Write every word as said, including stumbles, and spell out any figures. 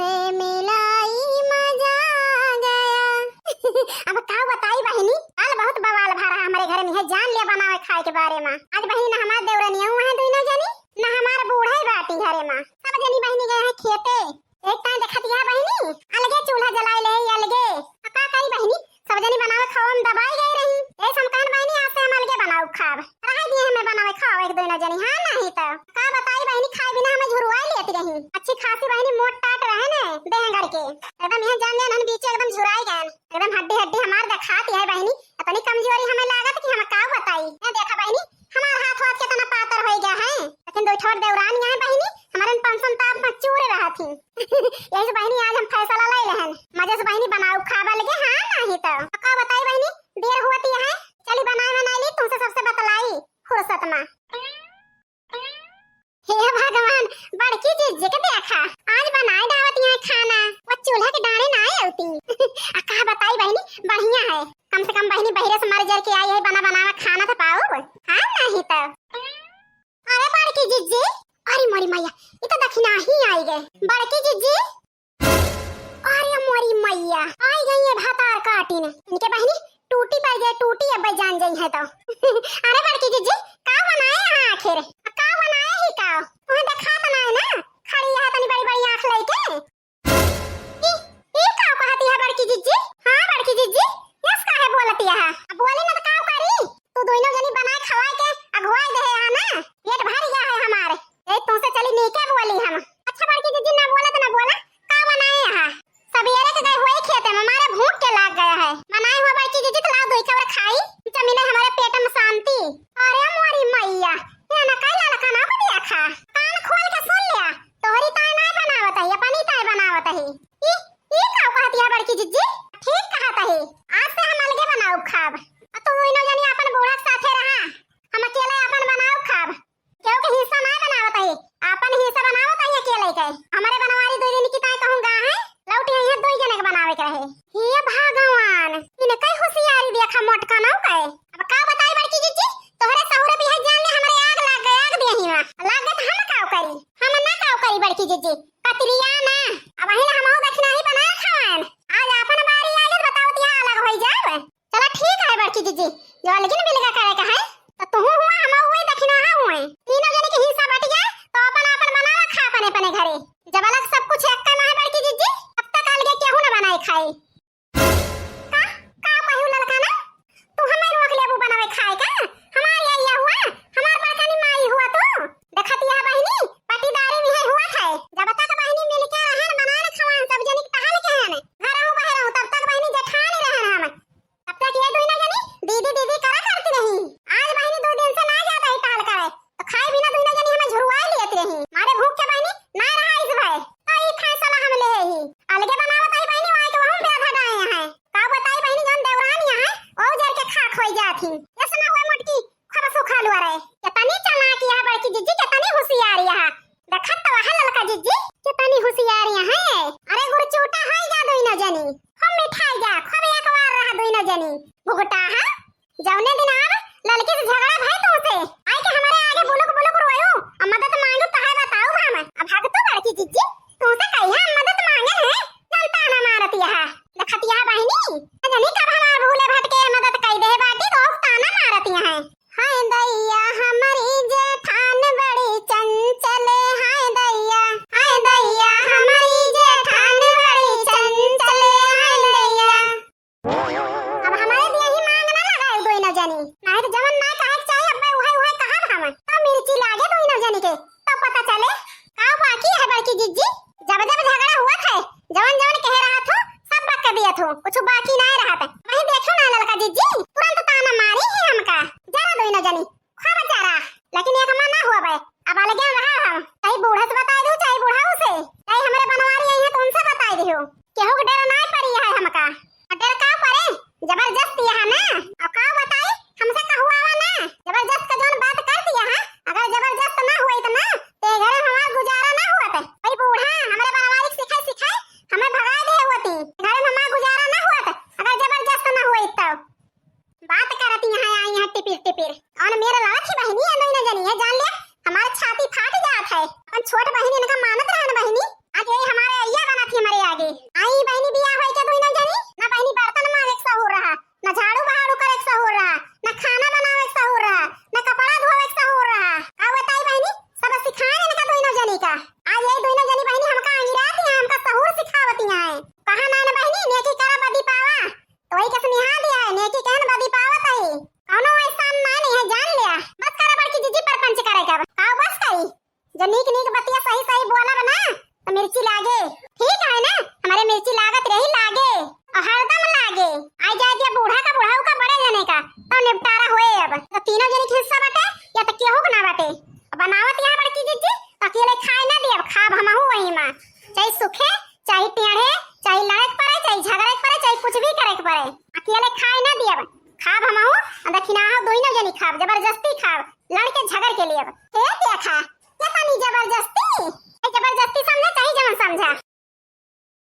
मिलाई मजा आ गया। अब का बताई बहिनी, काल बहुत बवाल भा रहा हमरे घर में, है जान लिया बनावे खाए के बारे में। आज बहिनी ना हमार देवरनिया हुआ है दुइनो जनी, ना हमार बूढ़े बाटी घरे में। सब जनी बहिनी गए हैं खेते। एक ताई देखत यह बहिनी, अलगे चूल्हा जलाए ले, अलगे। अब का करी बहिनी, सब जनी बनावे खाओ में दबाई गई रही। ऐसे हम कहन बहिनी, आज से हम अलगे बनाओ खाब। रहे दिए हमें बनावे खाओ एक दुइनो जनी, हाँ नहीं तो। का बताई बहिनी, खाए बिना हमें झुरवाई लेती रही। अच्छी खासी बहिनी मोट टाट रहे ने, देह गड़ के। एकदम यह जान जान हम बीच एकदम झुराई गए। एकदम हड्डी हड्डी हमार देखाती है बहिनी। इतनी कमजोरी हमें लागत कि हम का बताई। ये देखा बहिनी, हमार हाथ वाथ कितना पातर हो गया है, लेकिन दो ठोर देवरान यहाँ बहिनी, हमारे पेंशन ताप में चूर रहा थी। यही से बहिनी आज हम फैसला ले लेहन, मजे से बहिनी बनाओ खाबा लगे, हाँ नहीं तो। अब का बताई बहिनी, देर हुआ थी है, चली बनाए बनाए ली, तुमसे सबसे बतलाई फुर्सत में। हे भगवान, बड़की जिज्जी के देखा, आज बनाए डावत यहाँ खाना, वो चूल्हा के डाँड़े ना आए होती। आ का बताई बहिनी, बढ़िया है, कम से कम बहिनी बहिरे से मर जर के आई है, बना बनावा खाना तो पाओ, हाँ नहीं तो। अरे बड़की जिज्जी, अरे मोरी मैया, ये तो दखिना ही आई गए। बड़की जिज्जी, अरे मोरी मैया, आई गई है भातार काटिन। इनके बहिनी टूटी पड़ गए, टूटी अब जान जाई है तो। अरे बड़की जिज्जी, का बनाए हैं आखिर? का बनाए ही का? तुम्हें देखात ना है ना? खड़ी है तनी बड़ी बड़ी आँख लेके। ई, ई का कहती है बड़की जिज्जी? हाँ बड़की जिज्जी, यस काहे बोलती है? अब बोली ना तो का करी? तू दोनों जनी बनाए खवाए के अगुवाई दे है ना? पेट भर गया है हमारे। ए, तुमसे चली नीके बोली हम। अच्छा बड़की जिज्जी, ना बोला तो ना बोला, का बनाए यहाँ? सबेरे के गए हुए खेते में, मारे भूख के लाग गया है। बनाए हुआ बड़की जिज्जी, तो लाओ दो और खाई, जमीने हमारे पेट में शांति। अरे मोरी मैया, ये ना कई लड़का ना को दिया खा। कान खोल के सुन लिया, तोहरी ताई नाय बनावत है, अपनी ताई बनावत है। ई, ई का कहत है बड़की जिज्जी? ठीक कहत है, आज से हम अलगे बनाओ खाब। आ तू इनो जनी अपन बूढ़ा के साथे रहा, हम अकेले अपन बनाओ खाब। केहू के हिस्सा ना बनावत है, आपन हिस्सा बनावत है अकेले के। हमरे बनवारी दो दिन की ताई कहूँ गा है, लौटी है यहाँ दो जने के बनावे के रहे। हे भगवान, इनके होशियारी देखा मोटका नौ के। अब का बताई बड़की जिज्जी, तोहरे सहुरे भी है जान ले हमरे आग लाग गए, आग दिया ही वहाँ। लाग गए तो हम का करी? हम ना का करी बड़की जिज्जी, कतरिया ना। अब वही ना हम दक्षिणा ही बना खाएन। आज आपन बारी आ गई, बताओ तिया अलग हो जाए। चला ठीक है बड़की जिज्जी, जो अलगिन बिलगा करे का है, तो तुहू हुआ, हम वही दखिनाहा हुए। तीनों जने के हिस्सा बट गया, तो अपन अपन बनावा खा अपने अपने घरे। जब अलग सब कुछ एक में है बड़की जिज्जी, तब तक अलगे केहू न बनाए खाए। का, का कहू ललका ना? तू हमें रोक लेबू बनावे खाए का? हमार ये, ये हुआ, हमार बड़कनी माई हुआ तू। देखत यह बहिनी, पटीदारी में है हुआ है। जब तक बहिनी मिलके रहन, बनान खवान, सब जनिक टहल के हन, घरहू बहरहू, तब तक बहिनी जेठानी रहन हम। तब तक ये दुइना जनी दीदी दीदी करा करती रही। आज बहिनी दो दिन से ना जात ही टहल करे, तो खाए बिना दुइना जनी हमें झुरवाए लेत रही। मारे भूख के बहिनी ना रहा इस भय। तो ई फैसला हम ले ही। अलगे बनावत ही बहिनी, वहाँ के वहाँ ब्याह हटाए हैं। का बताई बहिनी, जौन देवरान यहाँ है, ओ जर के खाक होई जात ही। यस ना हुए मोटकी, खूब सूखा लुआ रहे। कितनी चालाक यह बड़की जिज्जी, कितनी होशियार यह। देखत तो वह ललका जिज्जी, कितनी होशियार यह है। अरे गुरचूटा है जा दुइनो जनी। खूब मिठाई जा, खूब एक बार रहा दुइनो जनी। भुगटा है। जौने दिन आव, ललकी से झगड़ा भय तुमसे। आई के हमारे आगे बुलुक बुलुक रोयो, अब मदद मांगो तो है बताओ हम। अब भाग तू बड़की जिज्जी, तुमसे कहिया हम मदद मांगे हैं, जनता ना मारत यह। देखत यह बहिनी, जनी कब हमार भूले भटके मदद कई दे बाटी, तो ताना मारत यह। हाय दैया हमरी जेठान बड़ी चंचल, हाय दैया, हाय दैया हमरी जेठान बड़ी चंचल, हाय दैया। अब हमारे दिया ही मांग ना लगाए दोई ना जानी, नहीं तो जवन ना कहे के चाहे, अब्बे उहे उहे कहब हम। तो मिर्ची लागे दोई ना जानी के, तो पता चले का बाकी है बड़की जिज्जी। जब जब झगड़ा हुआ थे, जवन जवन कहे रहा थो, सब बक के दिया थो, कुछ बाकी ना रहा थे। वही देखो ना ललका जिज्जी, तुरंत ताना मारी ही हमका। जरा दोई ना जानी, खूब जरा, लेकिन एक हमार ना हुआ बे। अब अलगे रहा हम, चाहे बूढ़ा से बताई दो, चाहे बूढ़ा उसे, चाहे हमारे बनवारी आई है तो उनसे बताई दियो। केहू के डर ना पड़ी है हमका। और डर का पड़े? जबरदस्त यहाँ ना। और का बताई, हमसे कहुआवा ना। जबरदस्त का जौन बात कर दिया है, अगर जबरदस्त ना हुई तो ना, ते घरे हमार गुजारा ना हुआ थे। भाई बूढ़ा, हमारे बनवारी सिखाई सिखाई, हमें भगा दे हुआ थी। घरे में हमार गुजारा ना हुआ थे, अगर जबरदस्त ना हुई तो। बात करत यहाँ आई है टिपिर टिपिर। और मेरा लड़त ही बहिनी है, नहीं ना जानी है, जान लिया, हमारे छाती फाट जात है। अपन छोट बहिनी इनका मानत रहन बहिनी, आज यही हमारे अइया बनत ही। एक परे, अकेले खाए ना दियब, खाब हमहू, आ दखिनाहू दुइनो जनी खाब, जबरदस्ती खाब, लड़ के झगड़ के लियब। हे क्या खा,